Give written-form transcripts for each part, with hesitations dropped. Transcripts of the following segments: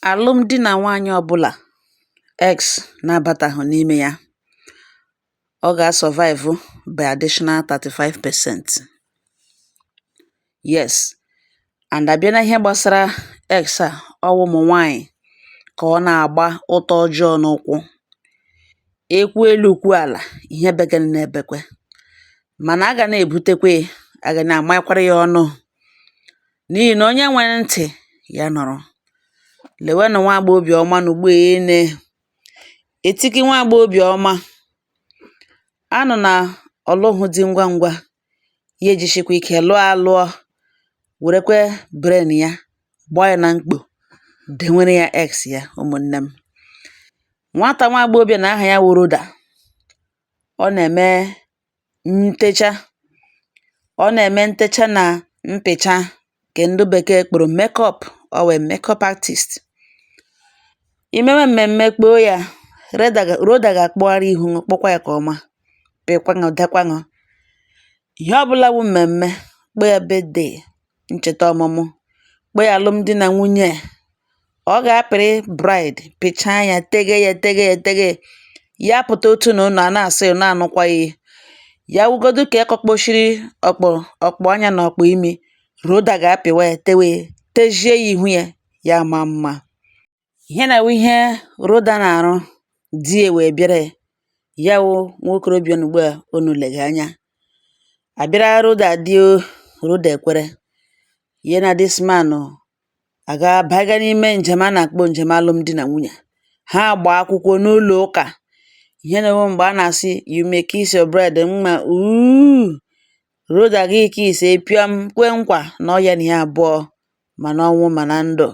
Alụmdi na nwaanyị ọbụla ex na-abataghị n'ime ya, ọ ga-survive by additional 35%. Yes, and abịa na ihe gbasara ex a, ọ wụ ụmụ nwaanyị ka ọ na-agba ụta ọjọọ n'ụkwụ. Ekwu elu kwu ala, ihe begene na-ebekwe. Mana a ga na-ebutekwe ya, a ga na-amakwara ya ọnụ n'ihi na onye nwere ntị ya nụrụ. Lewenụ nwa agbọghọbịa ọma nọ ugbu ene. Etiki nwa agbọghọbịa ọma anọ na ọlụhụ di ngwa ngwa, ya ejishikwa ike lụọ alụọ, werekwe brain ya gbaa ya na mkpo, denwere ya ex ya. Ụmụnne m, nwata nwa agbọghọbịa na aha ya wụ Rhoda. Ọ na-eme ntecha, ọ na-eme ntecha na mpịcha nke ndị bekee kpọrọ makeup. Ọ wụ makeup artist. I mewe mmemme kpoo ya, Rhoda ga-akpụgharị ihu kpụkwa ya ka ọma, pịkwanụ dekwanụ. Ihe ọbụla wụ mmemme, kpọọ ya birthday, ncheta ọmụmụ, kpọọ ya alụmdi na nwunye, ọ ga-apịrị bride, pịchaa ya, tege ya, tege ya, tege ya. Ya pụta otu na ụnọ a na-asị na-anụkwa ya. Ya wụgodu ka ekọkposhiri ọkpọ ọkpọ anya na ọkpọ imi, Rhoda ga-apịwa ya, tewe ya, tejie ya ihu ya, ya maa mma. Ihe na-awụ ihe Rhoda na-arụ, di ya wee bịara ya. Ya wụ nwokorobịa nọ ugbu a unu lega anya. Abịara Rhoda di o, Rhoda ekwere. Ya na this man aga baga n'ime njem a na-akpọ njem alụmdi na nwunye. Ha gbaa akwụkwọ n'ụlọ ụka. Ihe na-ewu mgbe a na-asị, "You may kiss your bride," mma uuu. Rhoda gị kiss pịọm, kwe nkwa na ọ ya na ya abụọ, ma n'ọnwụ ma na ndụ,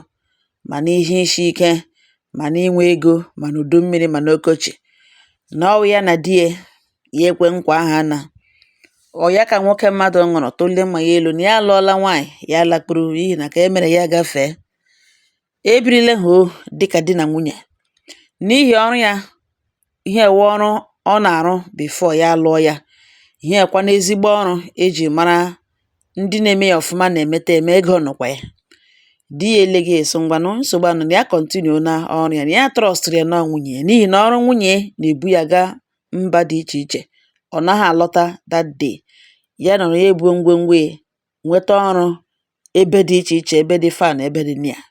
ma n'ihe isi ike, ma n'inwe ego, ma n'udu mmiri, ma n'ọkọchị, na ọ wụ ya na di ya. Ya ekwe nkwa ahụ ana ọ ya ka nwoke mmadụ ṅụrụ tụlie mma ya elu na ya alụọla nwaanyị, ya lakpuru n'ihi na ka e mere ya gafee. Ebirile ha o dịka di na nwunye n'ihi ọrụ ya. Ihe ewe ọrụ ọ na-arụ before ya alụọ ya, ihe ekwa n'ezigbo ọrụ eji mara ndị na-eme ya ọfụma na-emete eme ego nọkwa ya. Di ya eleghị eso, ngwanụ, nsogbu anọ na ya, continue na ọrụ ya, na ya trustụrụ ya na nwunye ya, n'ihi na ọrụ nwunye na-ebu ya gaa mba dị iche iche, ọ naghị alọta that day. Ya nọrọ ya ebuo ngwongwo ya, nweta ọrụ ebe dị iche iche, ebe dị far na ebe dị near.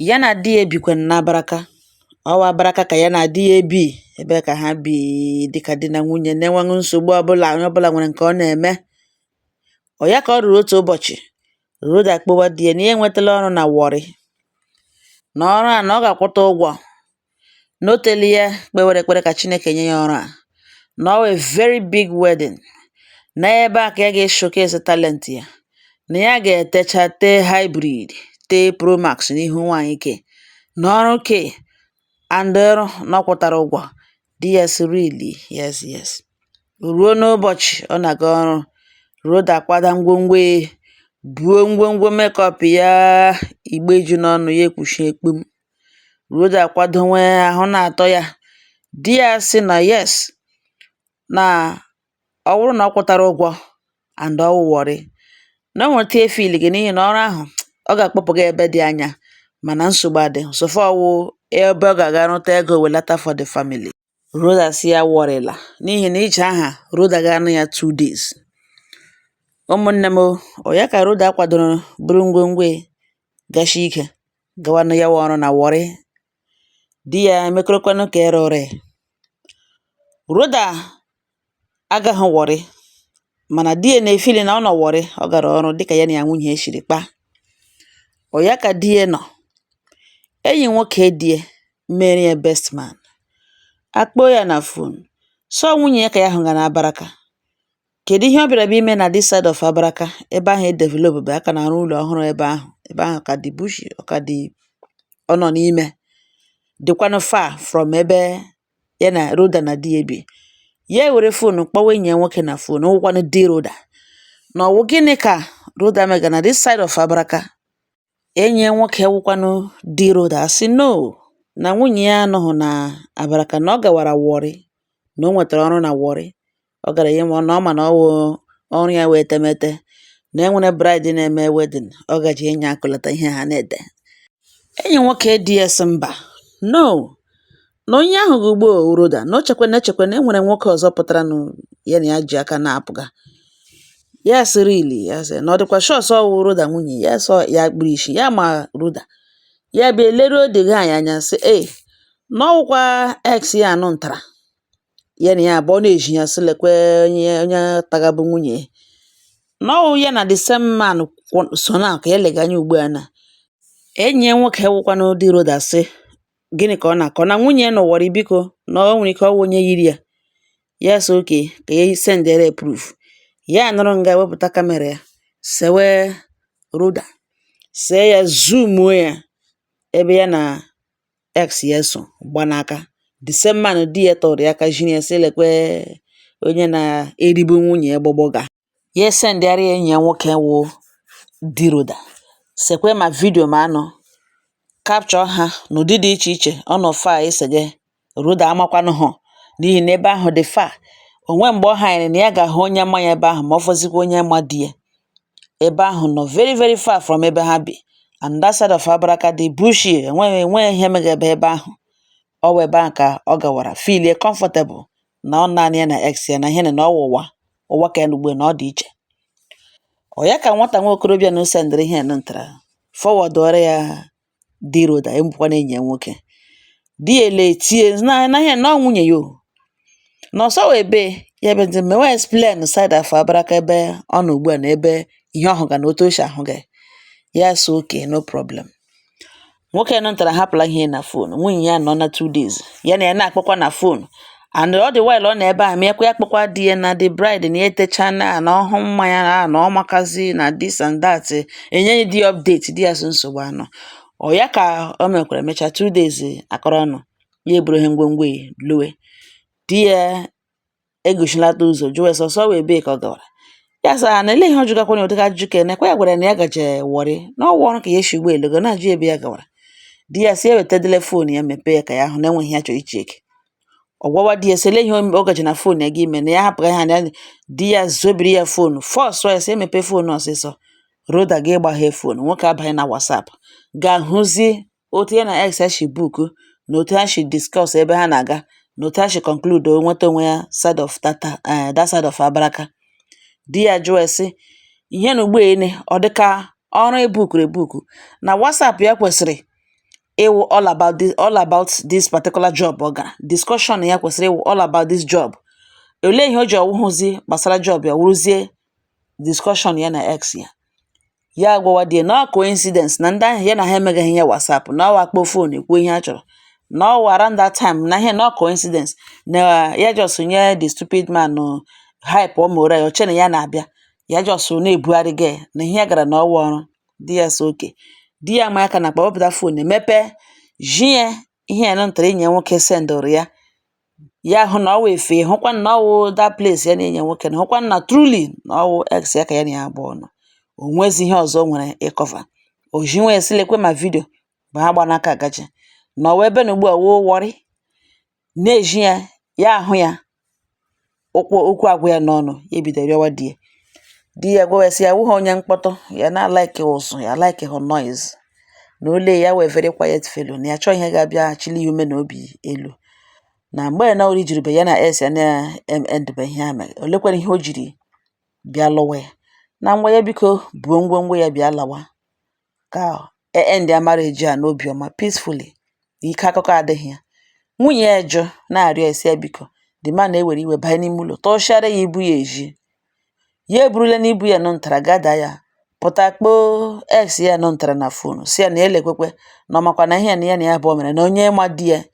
Ya na di ya ebikwanụ n'Abaraka. Ọwa Abaraka ka ya na di ya ebi, ebe ka ha bi dịka di na nwunye na-enweghị nsogbu ọbụla. Onye ọbụla nwere nke ọ na-eme. Ọ ya ka ọ ruru otu ụbọchị, Rhoda kpọwa di ya na ya enwetala ọrụ na Warri, na ọrụ a na ọ ga-akwụta ụgwọ, na o teli ya kpewere ekpere ka Chineke nye ya ọrụ a, na ọ wụ a very big wedding, na ebe a ka ya ga-showcase talent ya, na ya ga-etecha, tee hybrid, tee Promax n'ihu nwaanyị ke na ọrụ ke and ọrụ na ọ kwụtara ụgwọ. Di ya sị, "Really?" Yes." Ruo n'ụbọchị ọ na-aga ọrụ, Rhoda kwada ngwongwo ya, buo ngwongwo makeup ya, igbe ju n'ọnụ ya, ekwuchie kpum. Rhoda kwadowe, ahụ na-atọ ya. Di ya sị na yes, na ọ bụrụ na ọ kwụtara ụgwọ and ọ wụ Warri, na o nwere otu feel gị n'ihi na ọrụ ahụ ọ ga-akpọpụ gị ebe dị anya, mana nsogbu adịghị, so far ọwụ ebe ọ ga-aga rụta ego welata for the family. Rhoda sị ya worryla, n'ihi na ije aha Rhoda ga-anọ ya 2 days. Ụmụnne m o, ọ ya ka Rhoda kwadoro, buru ngwongwo ya, gashi ike gawanụ ya wụ ọrụ na Warri. Di ya emekorokwanụ ka ere ụra ya. Rhoda agaghị Warri, mana di ya na-efeel na ọ nọ Warri, ọ gara ọrụ dịka ya na ya nwunye ya shiri kpaa. Ọ ya ka di ya nọ, enyi nwoke di ya mere ya best man akpọọ ya na phone, sọ nwunye ya ka ya hụga na Abaraka. Kedu ihe ọ bịara bịa ime na this side of Abaraka, ebe ahụ e develop bụ aka na-arụ ụlọ ọhụrụ ebe ahụ? Ebe ahụ ka dị bushi, ọ ka dị, ọ nọ n'ime, dịkwanụ far from ebe ya na Rhoda na di ya bi. Ya ewere phone kpọwa enyi ya nwoke na phone, wụkwanụ di Rhoda, na ọwụ gịnị ka Rhoda mega na this side of Abaraka? Enyi ya nwoke wụkwanụ di Rhoda sị no, na nwunye ya anọghị na Abaraka, na ọ gawara Warri, na o nwetara ọrụ na Warri ọ gara ya ma na ọ ma na ọ wụ ọrụ ya wee etemete, na e nwere bride na-eme wedding, ọ gaje inye akụlata ihe ha na-ede. Enyi nwoke di ya sị mba, no, na onye ahụ gị ugbo Rhoda, na o chekwa na echekwa na e nwere nwoke ọzọ pụtara nụ ya na ya ji aka na-apụga. Ya sị, "Really?" Ya sị na ọ dịkwa sure sọ ọwụ Rhoda nwunye ya, sọ ya kpuru ishi ya ma Rhoda. Ya bịa leruo the guy anya, sị ee, na ọ wụkwa ex ya anụ ntara ya na ya abụọ na-eji ya, sị lekwe onye tagabụ nwunye ya, na ọ wụ ya na the same man so na ka ya lega anya ugbu a. Na enyi ya nwoke wụkwanụ di Rhoda sị gịnị ka ọ na-akọ na nwunye ya n'ụwọrị, biko, na o nwere ike ọ wụ onye yiri ya. Ya sị okay, ka ya sendere proof. Ya nọrọ nga wepụta camera ya, sewe Rhoda, see ya, zoomuo ya ebe ya na ex ya so gba n'aka, the same man di ya tụrụ ya aka jiri ya, sị lekwe onye na-erigbu nwunye ya gbọgbọga. Ya sendịara ya enyi ya nwoke wụ di Rhoda, sekwe ma video ma anụ capture ha n'ụdị dị iche iche ọ nọ far esege Rhoda amakwanụ hụ, n'ihi na ebe ahụ dị far onwe mgbe ọ hanyere na ya ga-ahụ onye ma ya ebe ahụ, ma ọ fọzikwa onye ma di ya. Ebe ahụ nọ very very far from ebe ha bi, and that side of Abaraka dị bushy, enweghị ihe mega ebe ebe ahụ. Ọ wụ ebe ahụ ka ọ gawara feel comfortable na ọ naanị ya na ex ya, na ihe na ọ wụ ụwa ụwa ka ya ugbu a na ọ dị iche. Ọ ya ka nwata nwa okorobịa na o sendịrị ihe ntara forwardụọrọ ya di Rhoda, ebụkwa na enyi ya nwoke. Di ya ele tie na ihe na ọ nwunye ya o na ọsọ wee ebe ya bịazi mewe explain side of Abaraka ebe ọ nọ ugbu a, na ebe ihe ọ hụga na otu o si ahụ gị. Ya sị okay, no problem. Nwoke nọ ntara hapụla ihe na phone nwunye ya nọ na 2 days, ya na ya na-akpọkwa na phone, and all the while ọ nọ ebe ahụ mekwa ya kpọkwa di ya na the bride na ya etechana na ọhụ mmanya na ọ makazi na this and that, enye di ya update. Di ya sị nsogbu anọ. Ọ ya ka o mekwara mechaa 2 days akọrọ ọnụ, ya eburu ihe ngwongwo ya lowe. Di ya egochilata ụzọ, jụọ ya sị ọsọ wee ebe ka ọ gawara. Ya sị ha na ele ihe ọ jụgakwana ụdịka ajụjụ ka nekwa. Ya gwara ya na ya gaje Warri, na ọ wụ ọrụ ka ya esi ugbo elogo na-ajụ ebe ya gawara. Di ya sị ya wetadele phone ya, mepee ya ka ya hụ na enweghị ihe ya chọrọ icheki. Ọ gwawa di ya sị ele ihe o gaje na phone ya gị ime, na ya hapụga ha na di ya zobiri ya phone, force ya sị emepe phone ọsịsọ. Rhoda ga ịgbaghe phone nwoke, abanye na WhatsApp, ga-ahụzi otu ya na ex ya si book, na otu ha si discuss ebe ha na-aga, na otu ha si conclude o nweta onwe ya side of tata, that side of Abaraka. Di ya jụọ ya sị ihe na ugbu ene ọ dịka ọrụ ebukuru ebuku na WhatsApp ya kwesịrị ịwụ all about this, all about this particular job ọ gara discussion ya kwesịrị ịwụ all about this job. Olee ihe o ji ọwụhụzi gbasara job ya wụrụzie discussion ya na ex ya? Ya gwawa di ya na ọ coincidence, na ndị ahụ ya na ha emegaghị ihe WhatsApp, na ọ wakpo phone ekwu ihe a chọrọ, na ọ wụ around that time, na ihe na ọ coincidence, na ya just nye the stupid man hype ọ mụrụ ya oche na ya na-abịa, ya just na-ebugharị gị na ihe ya gara na ọwa ọrụ. Di ya sị okay. Di ya ma aka na akpa wepụta phone emepe ji ya ihe ya nụtara enyi ya nwoke sendụrụ ya. Ya hụ na ọ wụ efe, hụkwa na ọ wụ that place ya na enyi ya nwoke na hụkwa na truly na ọ wụ ex ya ka ya na ya abụọ nọ. O nwezi ihe ọzọ o nwere ịcover o ji nwe ya sị lekwe ma video bụ ha gba n'aka agaje na ọwa ebe na ugbu a wụ Warri na-eji ya. Ya ahụ ya okwu okwu agwụ ya n'ọnụ, ya ebido rịọwa di ya. Di ya gwa ya sị ya wụghị onye mkpọtụ, ya na like ụzụ, ya like hụ noise, na ole ya wee very quiet fellow, na ya chọọ ihe ga-abịa chili ya ume na obi elu, na mgbe na ori jiribe ya na ex ya na endbe ihe ha mere, olekwara ihe o jiri bịa lụwa ya, na ngwa ya biko buo ngwongwo ya bịa lawa ka e end ya marriage a n'obi ọma, peacefully, ike akụkọ adịghị ya. Nwunye ya jụ, na-arịọ ya sị ya biko. The man na-ewere iwe banye n'ime ụlọ tụsịara ya ibu ya eji ya eburule n'ibu ya nọ ntara gada ya pụta, kpoo ex ya nọ ntara na phone, si ya na elekwekwe na ọmakwa na ihe na ya abụọ mere, na onye ma di ya,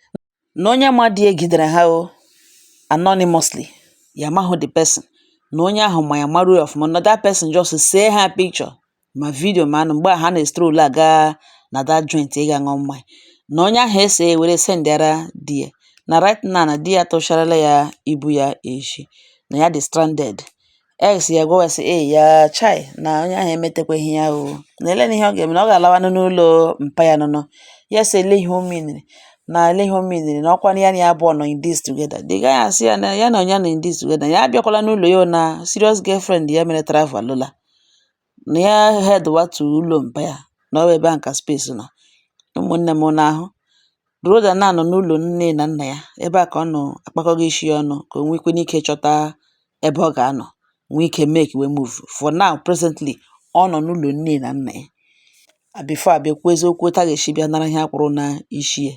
na onye ma di ya gidere ha o anonymously, ya amahụ the person, na onye ahụ ma ya maruo ya ọfụma, na that person just see ha picture ma video ma anụ mgbe a ha na-estroll aga na that joint ịga ṅụọ mmanya, na onye ahụ ese were sendịara di ya, na right now na di ya tụcharala ya ibu ya eshi, na ya dị stranded. Ex ya gwawa sị ee ya chai, na onye ahụ emetekweghị ya o, na ele na ihe ọ ga-eme, na ọ ga-alawanụ n'ụlọ mpa ya nụnụ. Ya sị ele ihe o meaniri, na ele ihe o meaniri, na ọkwa ya na ya abụọ nọ in this together. The guy asị ya na ya na onye nọ in this together, ya abịakwala n'ụlọ ya o, na serious girlfriend ya mere travel alụla, na ya head wa to ụlọ mpa ya, na ọ bụ ebe ahụ ka space nọ. Ụmụ̀nnē m n'àhụ, Rhoda na-anọ̀ n'ụlọ̀ nne na nnà ya, ebe a kà ọ nọ̀ àkpakọgọ ishi ya ọnụ̇ kà o nwekwe n'ike chọta ebe ọ gà-anọ̀, nwee ike make wee move. For now, presently, ọ nọ̀ n'ụlọ̀ nne na nnà ya before àbịa kwuo eziokwu otu a gà-èshi bịa nara ihe akwụrụ na ishi ya.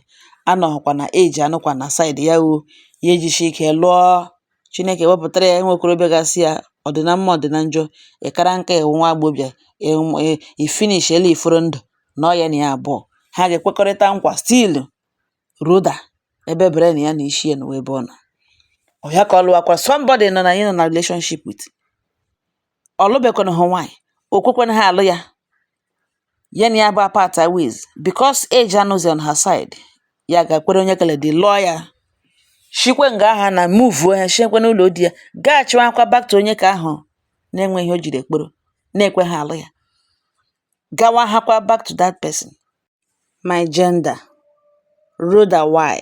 Anọ̀kwa na age, anọkwa na side ya o ya ejishi ike lụọ. Chineke wepụtara ya nwa okorobịa ga-asị ya ọ dị na mma, ọ dị na njọ, ị kara nka, ịwụ nwa agbọbịa ị finish elu iforo ndụ na ọ ya na ya abụọ ha ga-ekwekọrịta nkwa. Still Rhoda ebe brain ya na ishi ya nọ ebe ọ nọ, ọ ya ka ọ lụwakwara somebody nọ na ya nọ na relationship with. Ọ lụbekwana hụ nwaanyị, o kwekwana ha alụ ya, ya na ya bụ apart ways because age anọzi on her side. Ya ga-kwere onye kele dị lụọ ya, shikwe nga aha na move ha, shikwe n'ụlọ di ya gaghachịwakwa back to onye ka ahụ na-enwe ihe o jiri ekporo na-ekwe ha alụ ya, gawa hakwa back to that person. My gender, Rhoda, why?